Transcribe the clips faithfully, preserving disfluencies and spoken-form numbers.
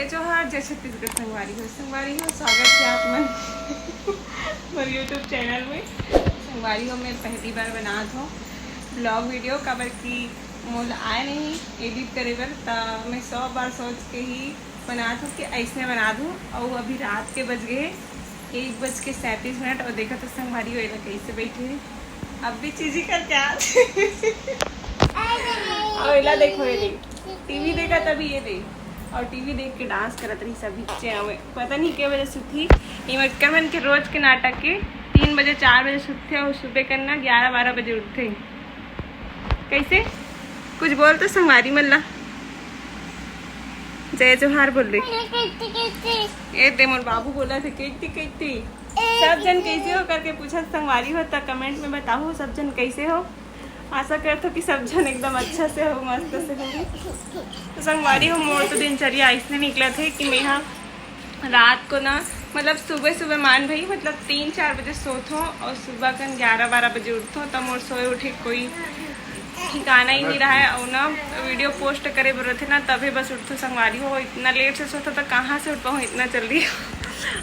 जय जोहार, जय छत्तीसगढ़ संगवारी हो। संगवारी हो, स्वागत है आप मन मोर YouTube चैनल में। संगवारी हो, मैं पहली बार बनात हूँ ब्लॉग वीडियो, काबर कि मोल आए नहीं एडिट करे बर, त मैं सौ बार सोच के ही बनात हूँ कि ऐसने बना दूँ। और अभी रात के बज गए एक बज के सैंतीस मिनट, और देखा तो संगवारी हो एला कैसे बैठे है, अब भी चीजी करके आ और एला देखो, ये देख, टीवी देखा तभी ये देख, और टीवी देख के डांस करत रही सभी चे। पता नहीं के बजे सुती। ये मटकर मन के रोज के नाटक के, तीन बजे चार बजे सुतथे और सुबह करना ग्यारह बारह बजे उठथे। कैसे? कुछ बोल तो संगवारी मन ला। जय जोहार बोल रे। ए दे मोर बाबू बोला थे, "केती, केती।" सब जन कैसे हो करके पूछा संगवारी हो, त कमेंट में बताओ सब जन कैसे हो। आशा करत हो कि सब जन एकदम अच्छा से हो, मस्त से हो। तो संगवारी हो, मोर तो दिनचर्या ऐसने निकलत है कि मैं हा रात को ना, मतलब सुबह सुबह मान भाई, मतलब तीन चार बजे सोत हो और सुबह कन ग्यारह बारह बजे उठत हो, तो मोर सोए उठे कोई ठिकाना ही नहीं रहा है। और ना वीडियो पोस्ट करे बर रथे ना, तभी बस उठत हो संगवारी हो। इतना लेट से सोत हो तो कहाँ से उठ पाऊँ इतना जल्दी।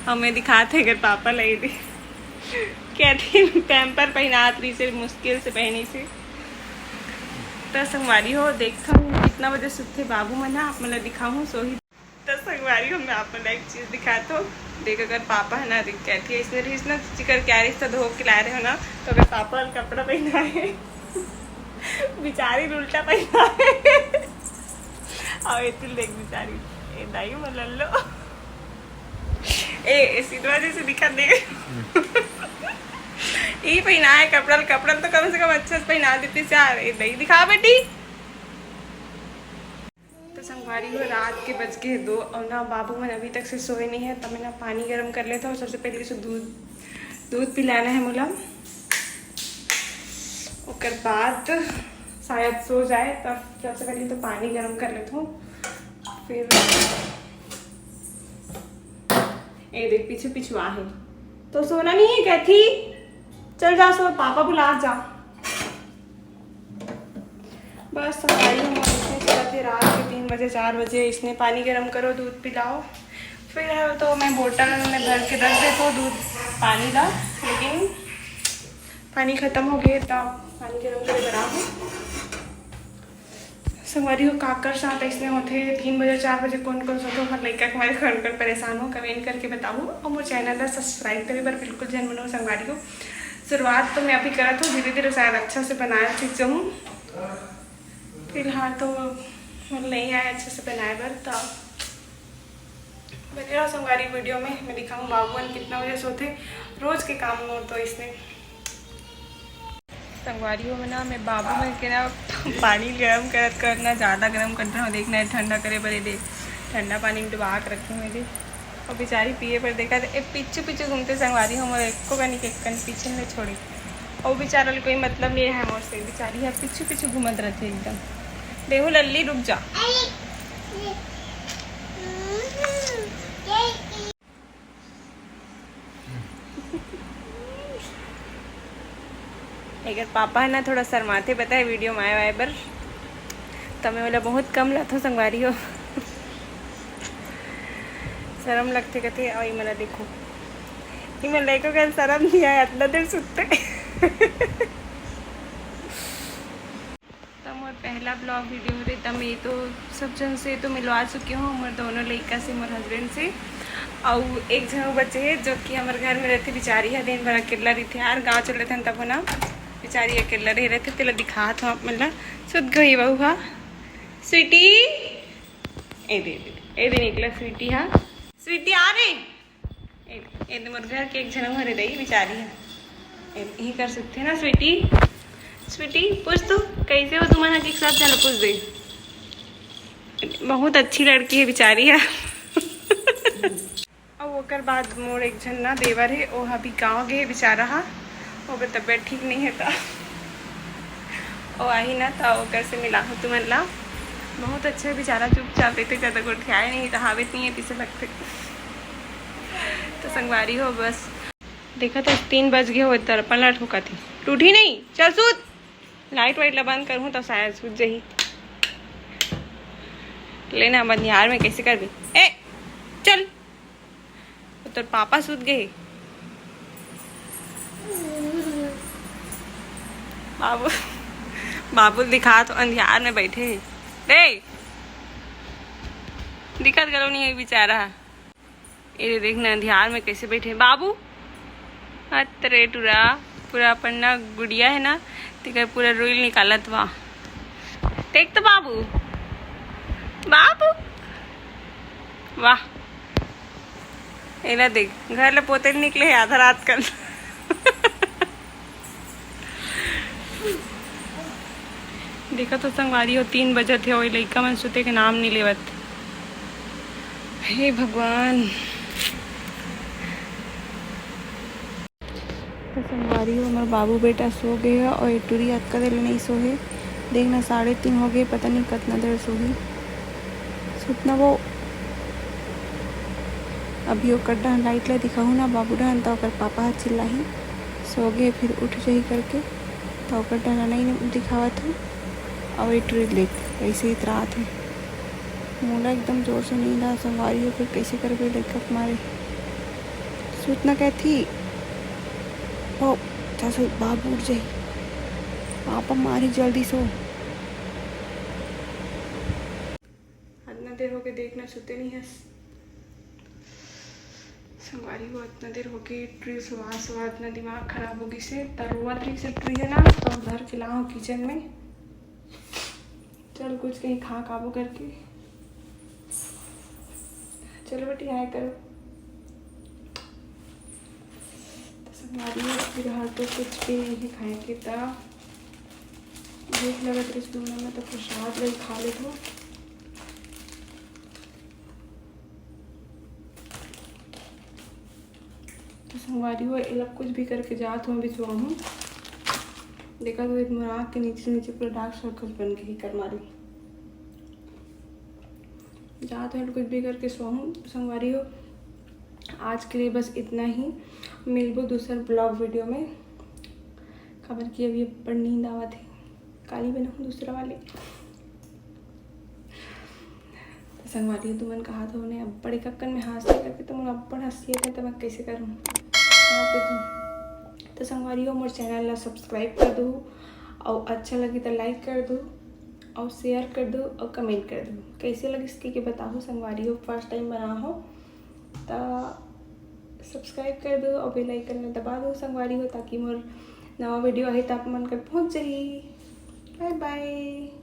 और मैं दिखात है अगर पापा लाई दी क्या थी पैम्पर पहनात रही से, मुश्किल से पहनी से। तो संगवारी हो, देखता हूँ कितना बजे सुतथे बाबू मन ह, आप मन ला दिखाऊँ सोही। तो संगवारी हो, मैं आप मन ला एक चीज दिखात हूँ। देख, अगर पापा है ना, देख कैथी ऐसने रहिस ना, चिकर क्या रहिस तो धो के लाए रहे हो ना, तो अगर पापा वाला कपड़ा पहना है बिचारी उल्टा पहना है। और एती देख बिचारी, ए दाई मलल्लो, ए, ए सिधवा जैसे दिखा दे। ई पहना है कपड़ा, कपड़ा तो कम से कम अच्छा से पहना देती यार। ए दाई दिखा बेटी। तो संगवारी हो, रात के बज गए दो और ना बाबू मन अभी तक से सोए नहीं है, तो मैं ना पानी गरम कर लेता हूँ। सबसे पहले से दूध, दूध पिलाना है मोला, ओकर बाद शायद सो जाए। तब सबसे पहले तो पानी गरम कर लेता हूँ, फिर ए देख पीछे पिछुआ है, तो सोना नहीं है कैथी, चल जा सो, पापा बुला जा। बस संगवारी हो, ऐसने चलत हे रात के तीन बजे चार बजे, इसने पानी गरम करो, दूध पिलाओ। फिर है तो मैं बोतल में भर के रख देता हूँ दूध पानी ला, लेकिन पानी खत्म हो गए तब पानी गरम करे बना हूँ। संगवारी हो, काकर साथ ऐसने होथे, तीन बजे चार बजे कौन कौन सोथे, हर लइका के मारे कौन कौन परेशान हो, कमेंट करके बताओ। और मोर चैनल ला सब्सक्राइब करे बर बिल्कुल झन मनो संगवारी हो। शुरुआत तो मैं अभी करत हूँ, धीरे धीरे शायद अच्छा से बनाए सीख जाऊँ। फिलहाल तो मोर नहीं आए अच्छा से बनाए बर, तो बने रहो संगवारी वीडियो में। मैं दिखाऊँ बाबू मन कितना बजे सोथे, रोज के काम मोर तो इसने। संगवारी हो ना, मैं बाबू मन के ना पानी गरम करत करत ना, ज़्यादा गरम कर रहा हूँ, देखना है ठंडा करे बर, ये देख ठंडा पानी में डुबा के रखे हूँ ये देख। और बेचारी पिए पर देखा ए पीछे पीछे घूमते संगवारी हो, मोर एको कनी के कन पीछे नहीं छोड़े। और बेचारा ल कोई मतलब नहीं है मोर से, बेचारी है पीछे पीछे घूमत रहते एकदम। देहू लल्ली रुक जा। एकर पापा है ना थोड़ा शर्माथे बताए वीडियो में आए वाए बर, त मैं ओला बहुत कम लाथों संगवारी हो। शर्म लगथे कथे, और इमला देखो, इमला एको कन शर्म नहीं आया, इतना देर सुतते। तो मोर पहला ब्लॉग वीडियो हरे, त मैं तो सब जन से तो मिलवा चुकी हूँ, मोर दोनों लइका से, मोर हस्बैंड से, और एक झन बचे है जो कि हमारे घर में रहते, बेचारी है दिन भर अकेला रहते यार, गाँव चले थे तब ना बेचारी अकेला रह रहते, तेला दिखात हूँ आप मन ला। सुत गई बहू हा, स्वीटी, ए दे, ए दे, ए दे निकला स्वीटी हा, स्वीटी आ रे। ए, ए दे मोर घर के एक झन हरे दई बेचारी है। ए, यही कर सकते हैं ना स्वीटी। स्वीटी पूछ तू कैसे हो, तुम के सब जन पूछ दे। बहुत अच्छी लड़की है बेचारी है। और ओकर बाद मोर एक झन ना देवर है, वो अभी गाँव गए बेचारा हा, ओकर तबीयत ठीक नहीं है त ओ आही ना, त ओकर से मिलाहूँ तुमन ला। बहुत अच्छा बेचारा, चुपचाप एते ज़्यादा गोठियाए नहीं, त हावे नहीं है, तिसे लगते। तो संगवारी हो बस। देखा तो तीन बज गए हो, दर्पण ला ठोका थी, टूटी नहीं, चल सूत। लाइट वाइट ला बंद करूँ तो शायद सूत जही। लेना बनियार में कैसे कर भी। ए, चल, वो तोर पापा सुत गए। बाबू, बाबू दिखा तो अंधियार में बैठे हे। रे, दिखत घलो नहीं है बेचारा। ये देखना, अंधियार में कैसे बैठे बाबू। अतरे टुरा, पूरा अपन ना गुड़िया है ना, तेकर पूरा रोइल निकालत बा। देख तो बाबू, बाबू, वाह। एला देख, घर ले पोते निकले हे आधा रात कन। देखा तो संगवारी हो, तीन बजत हे, वही लइका मन सुते के नाम नहीं लेवत। हे भगवान। तो संगवारी हो, हमर बाबू बेटा सो गए हे और ये टुरी अतका देर ले नहीं सो हे। देखना, साढ़े तीन हो गए, पता नहीं कितना देर सोही। सुतना वो। अभी ओकर डहन लाइट ला दिखाहूँ ना बाबू डहन, तो ओकर पापा ह चिल्लाही, सो गए फिर उठ जाही करके। तो ओकर डहन नहीं दिखावत हूँ। और ये टुरी देख, ऐसे इतरात है। मोला एकदम जोर से नींद आ संगवारी हो, फिर कैसे करबे लइका के मारे। सुतना कहती, ओ, जा सो, बाबू उठ जाही, पापा मारी, जल्दी सो। अतना देर होके देखना सुते नहीं हस। संगवारी हो, अतना देर होके टुरी सुवा सुवा अतना दिमाग खराब हो गई से, त रोवत रही से टुरी है ना, तो धर के लाओ किचन में। चल कुछ कहीं खा काबू करके। चलो बेटी, आया करो। तो संगवारी हो, फिलहाल तो कुछ भी नहीं है खाए के, त भूख लगत रही सुबह में, तो प्रसाद ले खा लेत हो। तो संगवारी हो, एला कुछ भी करके जात हूँ, अभी सोहूँ। देखा तो एक मोर आँख के नीचे नीचे पूरा डार्क सर्कल बन गई कर मारी। जात हूँ, कुछ भी करके सोहूँ संगवारी हो। आज के लिए बस इतना ही, मिलबो दूसर ब्लॉग वीडियो में, काबर कि अभी बड़ नींद आवत है, काली बनाऊँ दूसरा वाले। तो संगवारी हो, तुमन कहा था उन्हें अब्बड़ एक अक्कन में हंसते करके, तो मोला अब्बड़ हंसी आथे, तो मैं कैसे करूँ, हंस देती हूँ। तो संगवारी हो, मोर चैनल ला सब्सक्राइब कर दो, और अच्छा लगी तो लाइक कर दो, और शेयर कर दो, और कमेंट कर दो। कैसे लगिस के, के बताओ संगवारी हो, फर्स्ट टाइम बना हो तो सब्सक्राइब कर दो और बेल आइकन में दबा दो संगवारी हो, ताकि मोर नवा वीडियो आही तो आप मन कर पहुँच जाही। बाय बाय।